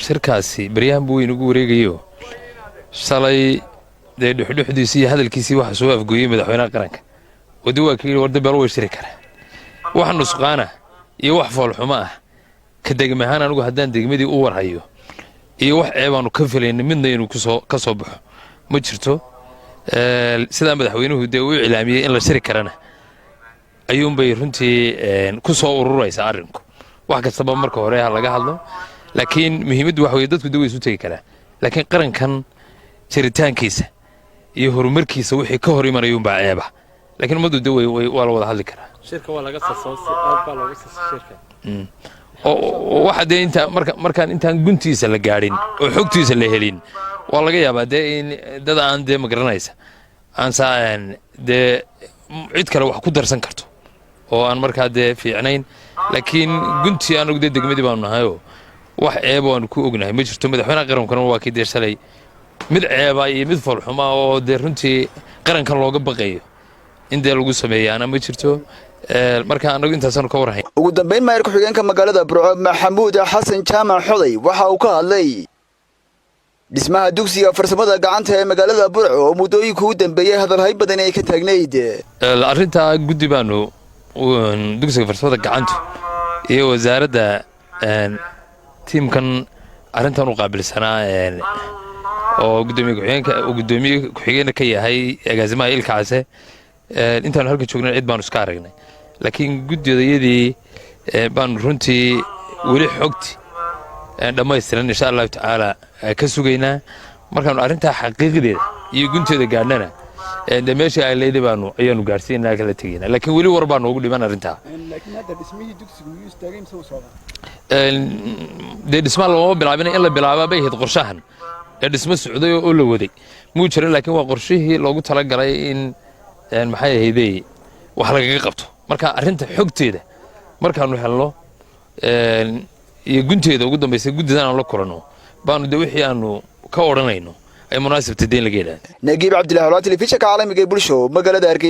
Shirkaasi baryahan buu weynugu wareegayo. Shalay dee dhuxdhuxdiisii iyo hadalkiisii waxa soo afgooyey madaxweynaha qaranka oo de waa ka yidhi: "Warda beel way shiri karaa." Wax nusqaana iyo wax foolxumo ah ka degme ahaan, anigu haddaan degmadii u warhayo, iyo wax ceebaanu ka filayna midna inuu kusoo ka soo baxo ma jirto. Sidaa madaxweynuhu dee uu iclaamiyey in la shiri karana ayuunbay runtii ku soo ururaysaa arrinku. Wax kastaba marka hore ha laga hadlo, laakiin muhiimaddu waxa weye dadku de way isu tegi karaa, laakiin qarankan jiritaankiisa iyo horumarkiisa wixii ka hor imanayuunbaa ceeba. Laakiin ummaddu de waa la wada hadli karaa. Shirka waa laga sasoo, si aad baa looga sasay shirka. Waxa dee inta marka markaan intaan guntiisa la gaadhin oo xogtiisa la helin, waa laga yaabaa dee in dad aan dee magaranaysa aan saa dee cid kale wax ku darsan karto oo aan markaa dee fiicnayn. Laakiin guntii anagu dee degmadii baanu nahayoo wax ceeba waanu ku ognahay ma jirto. Madaxweynaha qarankuna waa kii dee shalay mid ceeba iyo mid foolxuma oo dee runtii qarankan looga baqayo in dee lagu sameeyaana ma jirto. Marka anagu intaasaanu ka warhayn. Ugu dambayn, maayar ku-xigeenka magaalada Burco, Maxamuud Xasan Jaamac Xoday, waxa uu ka hadlay dhismaha dugsiga farsamada gacanta ee magaalada Burco oo muddooyinka u dambeeyey hadalhayn badan ay ka taagnayd. Arrintaa guddi baanu dugsiga farsamada gacantu iyo wasaaradda tiimkan arrintan u qaabilsanaa oo gudoomiye ku-xigeenka uu guddoomiye ku-xigeenna ka yahay agaasimaha Ilka Case. Intaanu halka joognan cid baanu iska aragnay, laakiin guddidayadii baanu runtii weli xogti dhammaystiran insha Allahu tacaala ka sugaynaa. Markaanu arrintaa xaqiiqdeeda iyo gunteeda gaadhnana, dee meeshii ay leeday baanu ayaanu gaadhsiinaa, kala tegaynaa, laakiin weli war baa noogu dhiman arrintaa. Laakiin hadda dhismihii dugsigu miyuu istaagay mise uu socdaa? Dee dhismaha looma bilaabin. In la bilaabaa bay ahayd qorshahan ee dhismo socday oo la waday muu jirin, laakiin waa qorshihii loogu talagalay in maxay ahaydey wax lagaga qabto. Marka arrinta xogteeda markaanu helno iyo gunteeda ugu dambaysa guddidan aanu la kulanno baanu de wixii aanu ka odhanayno ay munaasibta deyn laga yidhahda. Nagiib Cabdillahi Olaa, telefishanka caalamiga ee Bulsho, magaalada Hargeysa.